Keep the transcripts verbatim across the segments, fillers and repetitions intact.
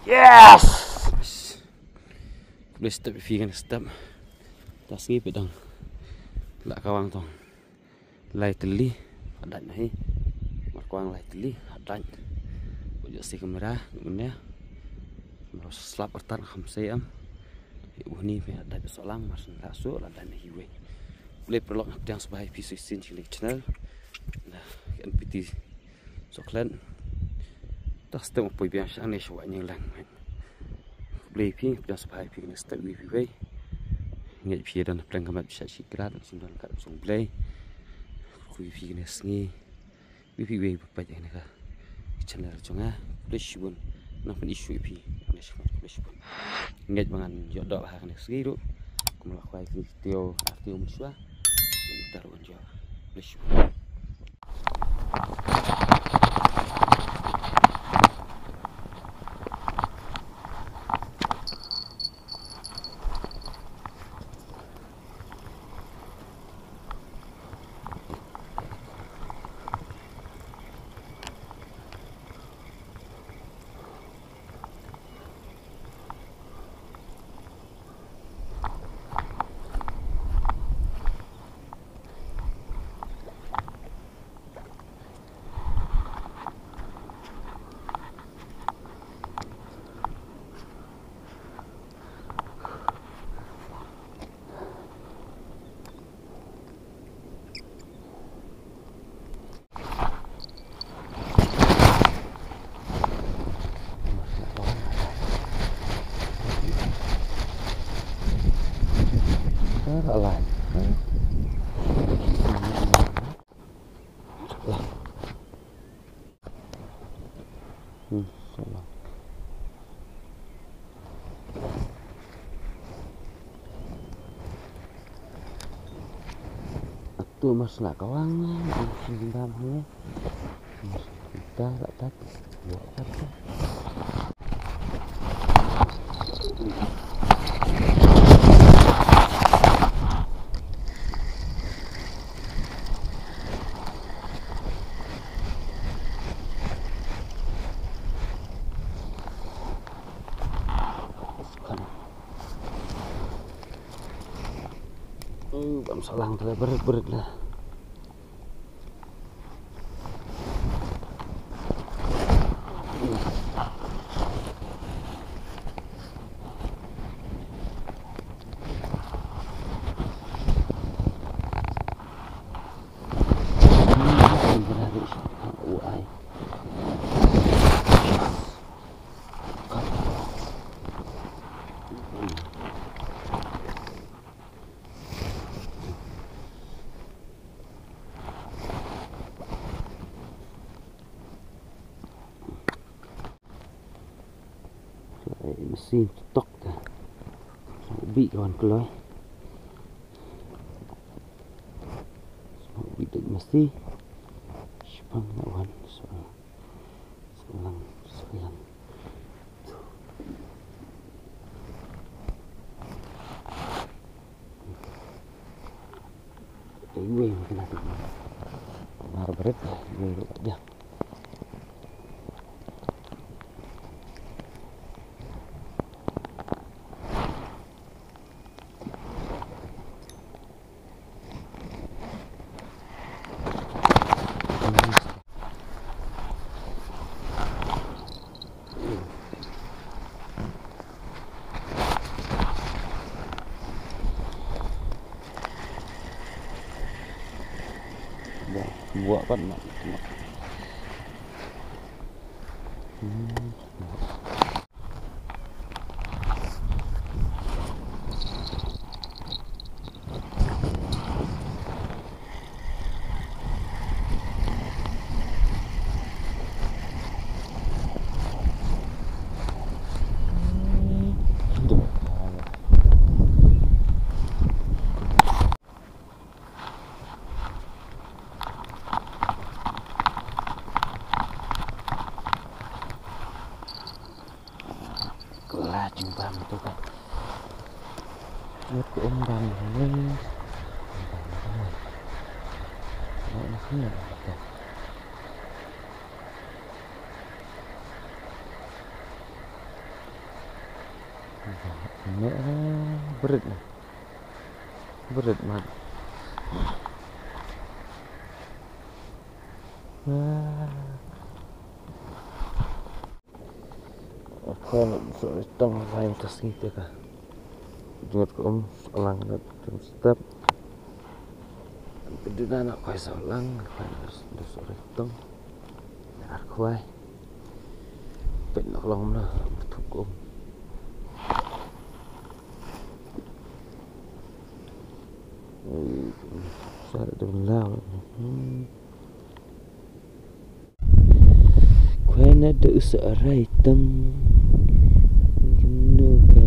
Yes! Khublei step ïa phi kane step. Te sngi phi dang la kawang tong lai tylli. Hadat na hi. Mar kawang lai tylli hadat. Bujak si kamera mynne. Mar slap artat kham sei am. Ïa u hni phi hadat soh lang mar syn la soh la hadat na hi wei. Khublei paralok, pdiang sngewbha ïa phi shisien sha kane ka channel. Na N P T Chocolate. Te step ma poi biang sha ne sha wah ñiang lang. Khublei phi, pdiang sngewbha ïa phi kane step wi phi wei. Ngeit phi don pleng ka mat sha shi krat, sim don kat song Blei. Khublei phi kane sngi. Wi phi wei ba peit ïa kane ka channel jong nga. Khublei shibun. Nang pyn issue ïa phi. Khublei shibun. Khublei shibun. Ngeit ba ngan ïoh doh ha kane sngi ruh. Kum la khwai ki tio, ar tio mynshuwa. Ngeit ta ruh ngan ïoh. Khublei shibun. Hmm, salah. Atu mas la kawang, mas dam hanya. Mas kita la tak, buat apa? Oh, bam salang tu lah, berat-berat lah. Masi tok ta. Sngewbha wan kloi. Sngewbha dei masi. Shipang na wan. Solang, solang. Ai wei, kena tu. Mar berit, wei, wei, ya. Buah, buah pat mak. Hmm. Kala jingbam tu ka. Ngut ka um bam ni. Bam ni. Ngut na sini. Ngut. Ne, brit ne. Brit mat. Ah. Khwai na da shu rai tong, khwai mynta sngi te ka jngut ka um, shu lang na da shu step. Ka duna na khwai shu lang, khwai na da shu rai tong. Ar khwai. Peit na ka long na, bthup ka um. Ei, sa da dun la. Hmm. Khwai na da u shu rai tong. Kano ka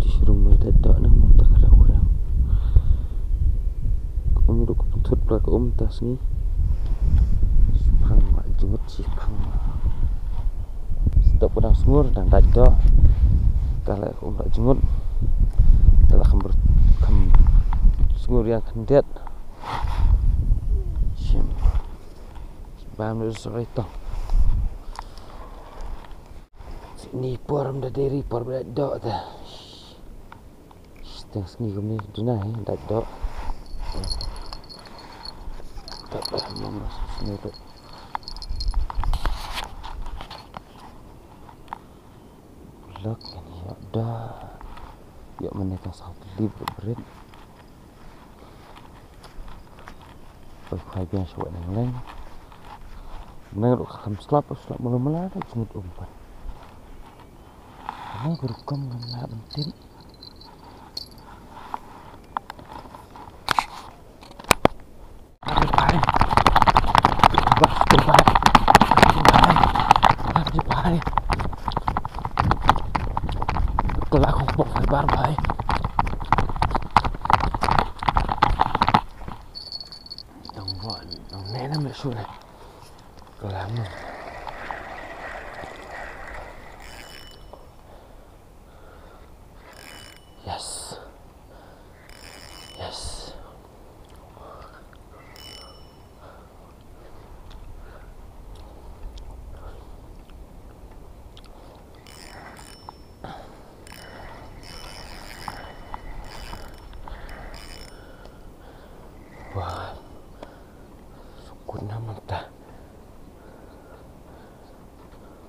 Ti shrum mai da dok nang mynta ka dok u rem. Ka um ruh ka pynthut pla ka um mynta sngi. Shiphang ma jngut shiphang ma. Stop ka dang sngur dang dait dok. Ka leh ka um la jngut. Ka la kham ber-, kham sngur ïa khyndiat. Shim. Bam da shu rai tong. Ni por ym da dei ri por ba dait dok te. Teng sngi kumne duna hi dait dok. Dait dok mong sngi tu. Lok ni ïoh da. Ïoh mane tang saw tylli bret. Poi khwai biang shuwa nang leng. Nang ruh kham slap, slap mula mula da jngut um pat. Nang rukom ngam lah ban tip. Bye. Bye. Bye. Bye. Bye. Telah kong pok fiber bye. Dang buat, dang nena me sure. Kelam. Yes. Yes. Wah. Sukut na mynta.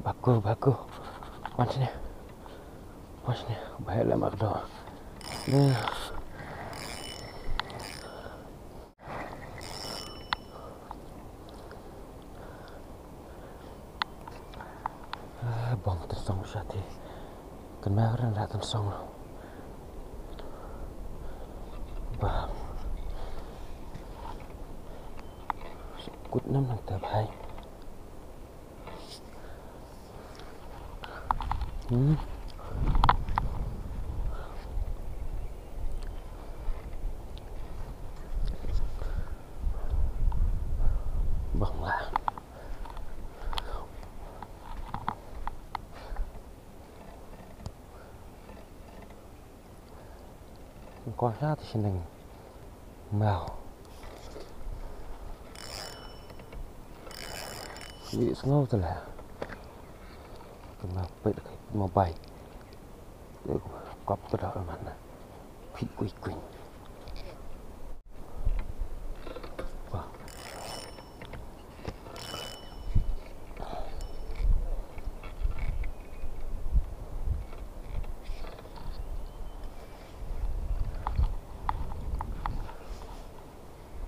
Baku, baku. Wan sini. Wan sini. Bahaya lah mak dok. Nah. Ah, bang tensong sati. Kena orang dah tensong. Bah. Kut nam nang terbaik. Hmm. Bang lah. Ko sa ti shneng. Mau. Yi sngew te la. Kena peit kai mobile. Kop te da man. Phi kui kui. Wah.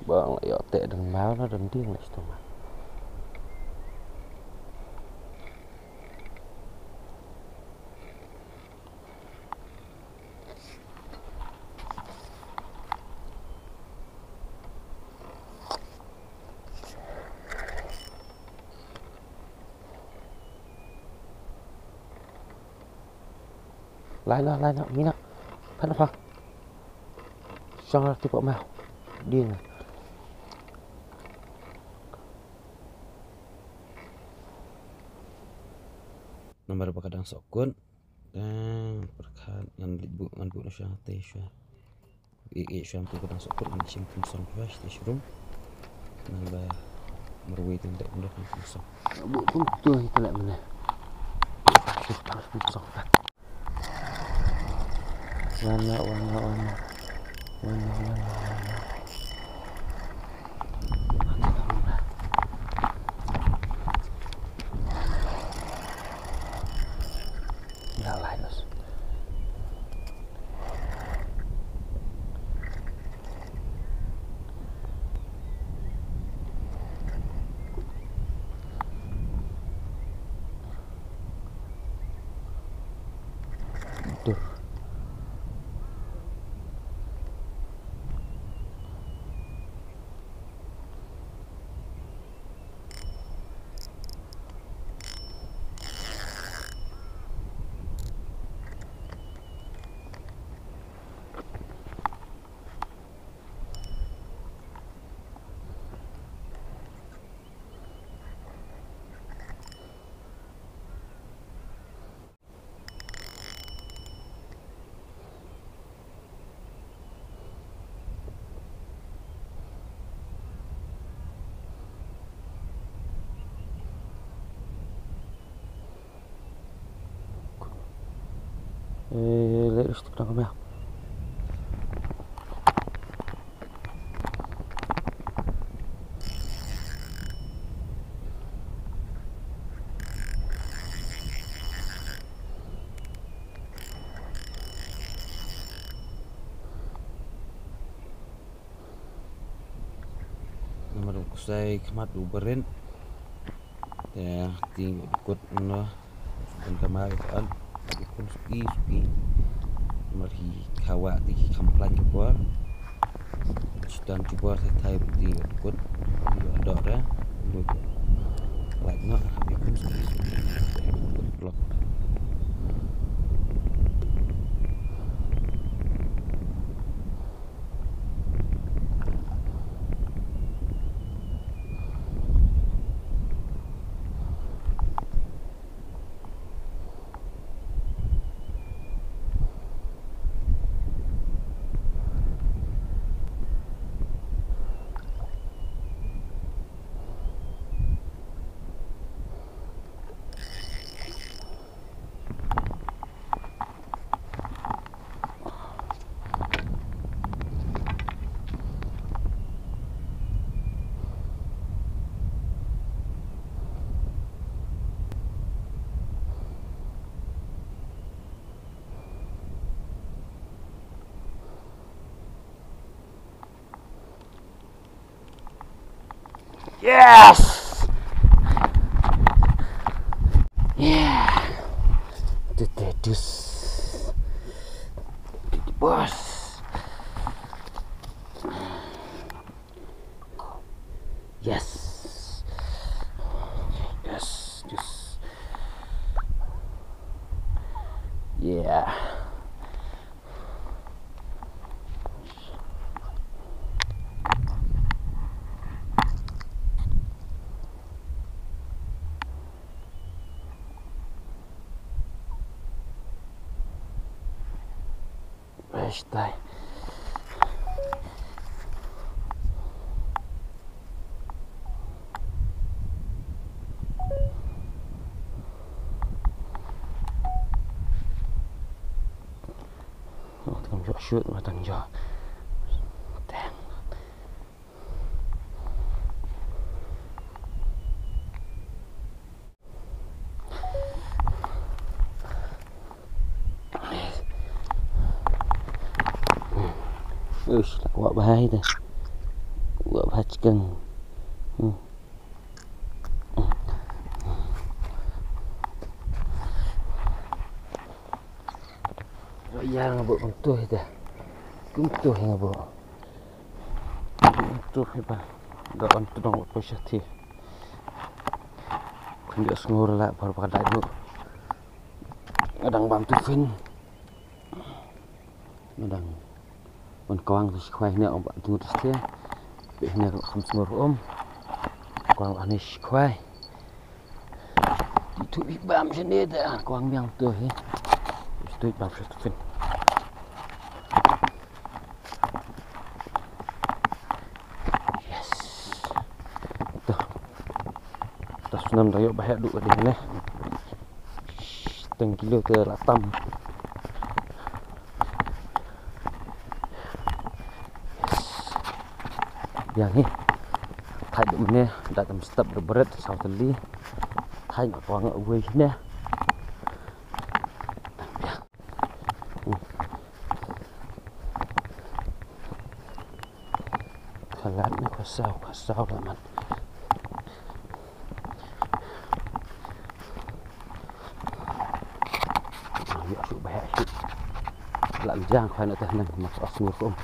Bang ïoh te dang mau na dang ding na situ man. Lai na, lai na, mina. Phan pha. Shong la tu pok mah. Ding. Namar ba ka dang sohkut. Dang pyrkhat ngan leit buh, ngan buh na shuwa te shuwa. Ïa, ïa shuwa te ka dang sohkut ngan shim kum song shuwa te shrum. Nang ba marwei te ndak ndak kum song. Buh kum tu hi te leh mane. Kum song. Wan la, wan la, wan la. Wan la, wan la, wan la. Ïa, lai dos. Dur. Eh, leh stik na kamera. Namar u ksai khmat u barit. Te ti u kut no. Kan kama ka an. Ki kun suki suki. Namar hi khawa ti ki khamplain ki por. Chitan ki por te thai ti u kut. Dok re. Like no. Ki kun suki suki. Kut blok. Yes! Yeah! Tete dus. Tete bos. Yes. Yes, yes. Yeah. Hashtag. Oh, tang jok shoot, ma tang jok. Tang. Uish, la kwah bha ita. Kwah bha chicken. Hmm. Ïa nga buh kumtu ita. Kumtu nga buh. Kumtu ita. Da on tu dong buh sha ti. Khun ïa sngur la, por ba ka dai buh. Nga dang bam tu fin. Nga dang. Wan kwang tu shi khwai ne, ong ba tu tu shi. Bih ne kham sngur um. Kwang ane shi khwai. Itu bih bam shi ne da kwang biang tu hi. Itu bam shi tu fin. Yes. Tu. Tus nam da yok bahek duk di ne. Teng kilo te la tam. Biang hi. Thait dum ne, da tam step de bret, saw teli. Thait ma kwang away ne. Biang. Khalat ne khasaw, khasaw la mat. Ïa shu ba ïa shu. La jang khwai na teh nang mas as ngur kum.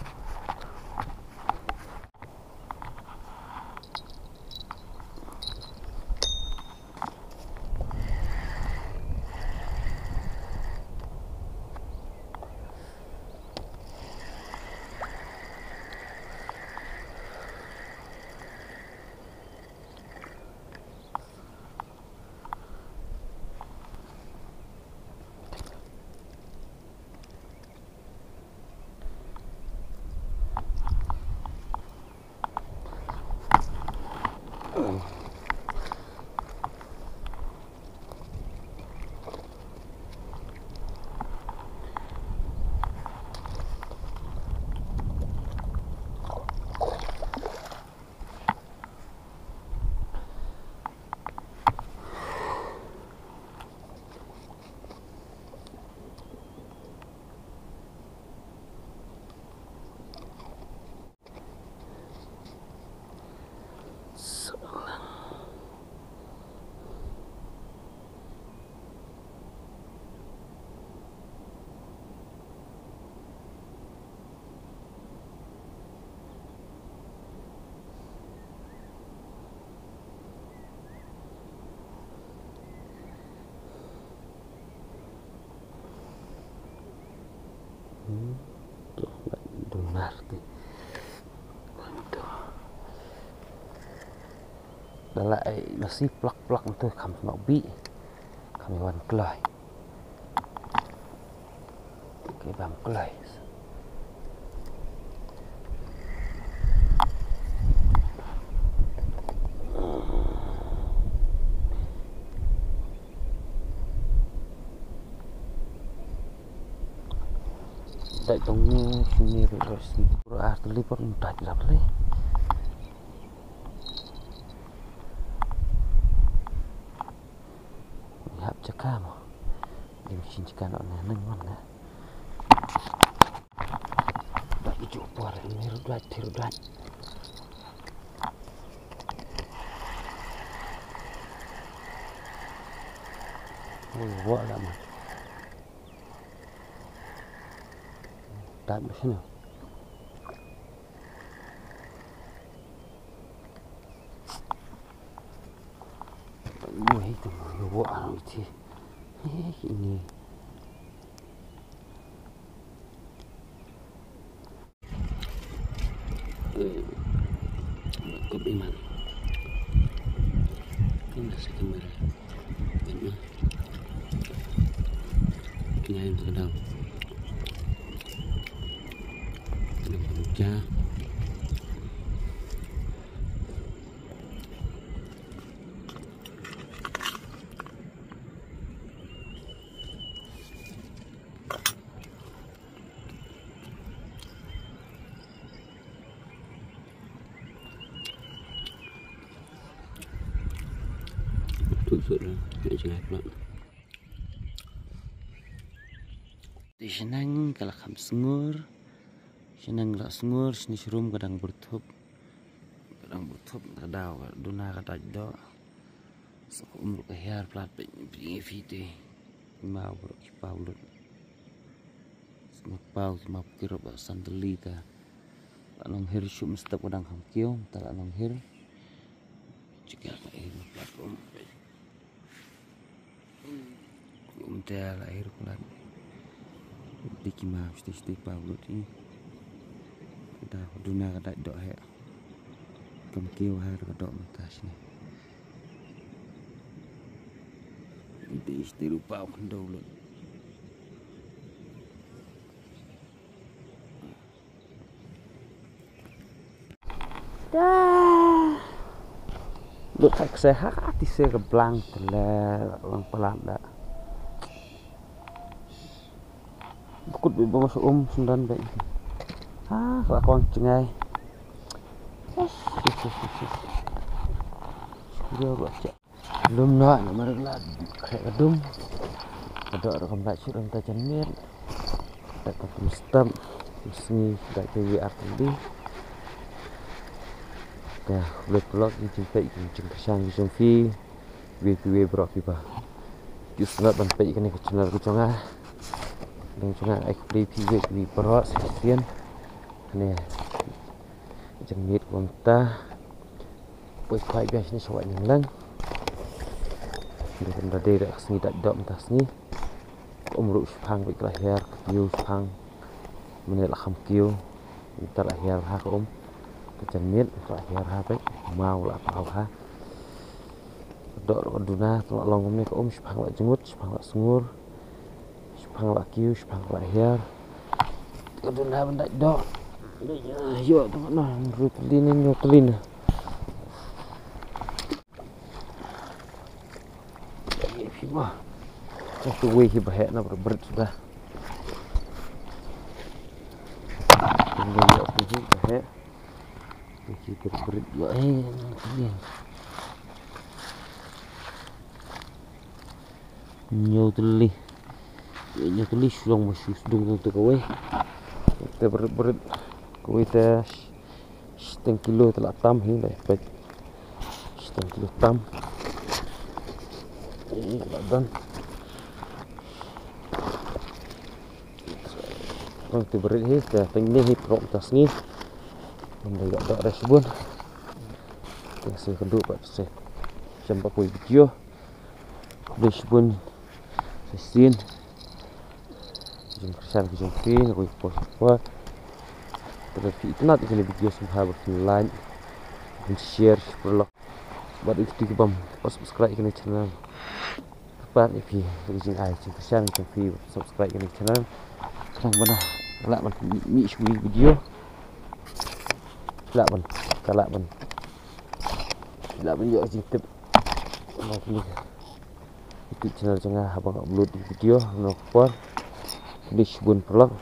Hmm, tu, dunar ti. Tu. Da la ai nasi plak plak tu kham nok bi. Kham wan kloi. Ki bam kloi. Dai tong ni sini ri ros ni pura ar teli por ni dai lap le. Hap jaka mo. Dim shin jaka no ne nang man ne. Dai ijo por ni ru dai thir dai. Oh, wa la ma. Dai mo shin. Mo hi tu mo wa ti. Hi ni. Kup iman. Kena sa kamera. Kena yang terkenal. Kena pemecah. Tut sut dah, nak jngai pula. Te shaneng ka la kham sngur, shaneng la sngur, shini shrum ka dang byrthup, ka dang byrthup, ka daw, ka duna ka dait doh. Sa ka um ruh ka hiar plat peit peit phi te. Ki maw ruh ki paw lut. Sa ki maw paw ki maw pukir ruh ba san tylli ta. La nonghir shuh mynstep ka dang kham kiew ta la nonghir. Jaka ka hiar plat um. Um te la hiar plat. Te ki maw sdei sdei paw lut i. Da duna ka dait doh heh. Kam kiew ha ka doh mynta shane. Ite iste rupa khyndew lut. Da. Lut ha kse ha ka ti se ka blang tele lang palat da. Bukut bi ba mas um sundan ba. Ha, ka kwang chengai. Yes, yes, yes, yes, yes. Sudah buat cek. Lum na, na mar la kre ka dum. Ka doh rukom la chut ram ta jan miet. Ta ka tum stam. Sngi da ke wi ar tum di. Ka blet vlog ni jingpeit jingkyrshan jong phi. Wi phi wi bro phi ba. Ju sngap ban peit kane ka channel ka jong nga. Dang jong nga ai khublei phi wi phi wi bro sa sien. Kane jingmit kumta. Poi khwai biang shane sha Wah Nanglang. Dei kumta dei da sngi da dok mynta sngi. Ka um ruh shipang bad ka la hiar ka kiew shipang. Mynne la kham kiew. Mynta la hiar ha ka um. Ka janmiet la hiar ha bad. Maw la paw ha. Ka dok ruh ka duna, la long kumne ka um shipang la jngut, shipang la sngur. Shipang la kiew, shipang la hiar. Ka duna ban dait dok. Ïoh tang na ruh tylli ne ñiew tylli ne. Ïa phi ba. Ka tu wei hi ba heh na brit brit suda. Ïa phi hi ba heh. Ïa phi brit brit ba heh. Ñiew tylli. Ñiew tylli shu long ba shu sdung tang te kawei. Te brit brit. Kawei te shiteng kilo te la tam hi dei peit. Shiteng kilo tam. Te la dang. Tang te brit hi te tang ne hi prok ta sngi. Ynda ïa da rest bun. Te se kynduh pat se. Jam ba poi video. Khublei shibun. Sa shisien. Jingkyrshan ka jong phi na kawei ka por sha ka por. Te lada phi itynnad ïa kane ka video sngewbha ba phin like, phin share, share paralok. Bad ïa kito ki bym pat subscribe ïa kane ka channel. Kyrpad ïa phi ïa ka jingai jingkyrshan ka jong phi bad subscribe ïa kane ka channel. Khnang ba nga lah ban mih shuwa video. Lah ban, ka lah ban, lah ban ïoh jingtip. Ïa kane ka YouTube channel jong nga haba nga upload video ha kano ka por. Khublei shibun paralok.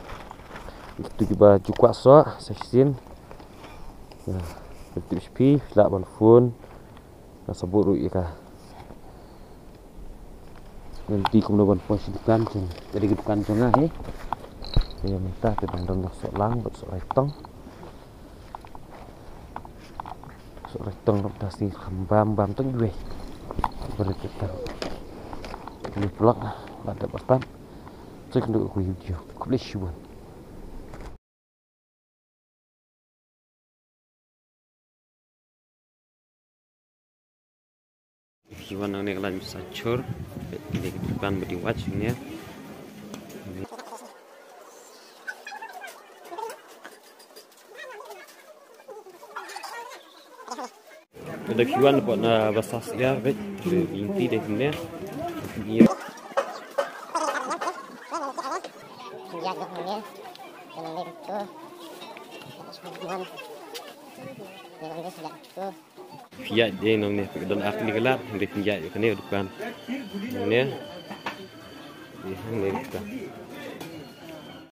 Kito kiba ju kwah soh sa shisien. Ïa, tip sha phi, lah ban phone. Nga sa buh ruh ïa ka lynti kumno ban poi sha dukan jong, ka dei ka dukan jong nga hi. Ïa mynta te dang don soh lang bad soh raitong. Soh raitong dang da sngi kham bam bam tang iwei. Bret te tang. Ni vlog la dep ba tan. Check ndu ku video. Khublei shibun. Phi wan nangne ka lain sa chur. Peit kine ki dukan ba dei wach ne. Ynda phi wan pat na ba sa syiar peit. Ïing ti dei kumne. Ïing. Phi ïaid dei nangne, phi don ar tylli ki lad, hynrei phi ïaid ïa kane ka dukan. Nangne. Ïa hangne ka dukan.